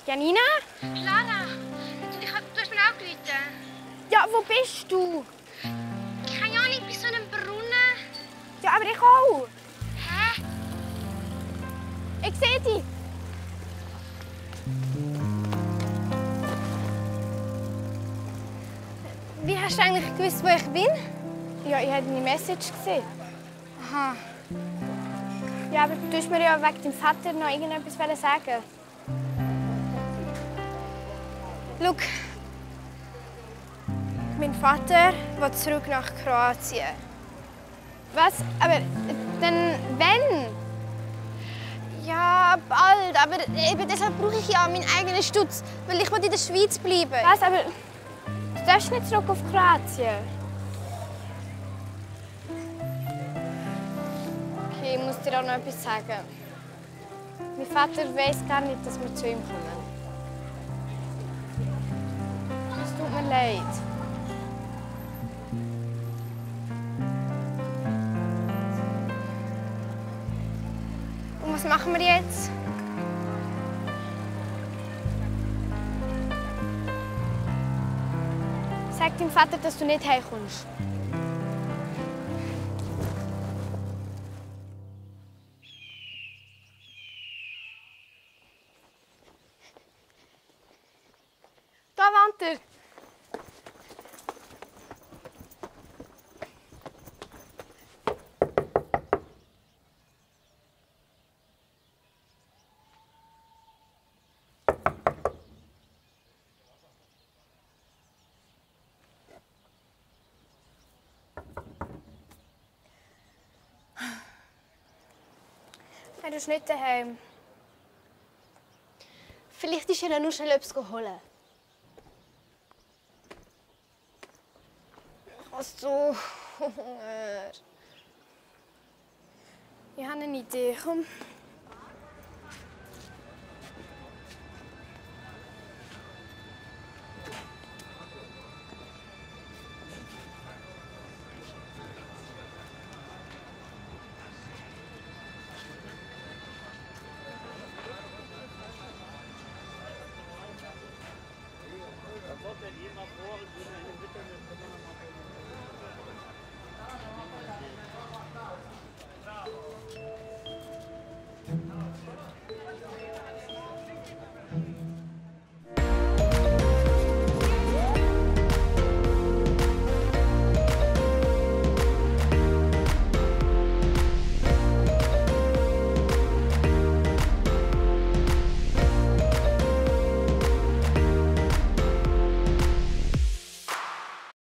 Janina? Lara, du hast mir auch gerufen. Ja, wo bist du? Keine Ahnung, bei so einem Brunnen. Ja, aber ich auch. Hä? Ich sehe dich. Wie hast du eigentlich gewusst, wo ich bin? Ja, ich habe deine Message gesehen. Aha. Ja, aber du hast mir ja wegen deinem Vater noch irgendetwas sagen. Schau, mein Vater will zurück nach Kroatien. Was? Aber dann wenn? Ja, bald, aber eben deshalb brauche ich ja meinen eigenen Stutz, weil ich will in der Schweiz bleiben. Was? Aber du darfst nicht zurück auf Kroatien. Okay, ich muss dir auch noch etwas sagen. Mein Vater weiß gar nicht, dass wir zu ihm kommen. Es tut mir leid. Und was machen wir jetzt? Sag deinem Vater, dass du nicht heimkommst. Da wohnt er. Er ist nicht daheim. Vielleicht ist er nur schnell etwas holen. Ich habe so Hunger. Ich habe eine Idee. Komm.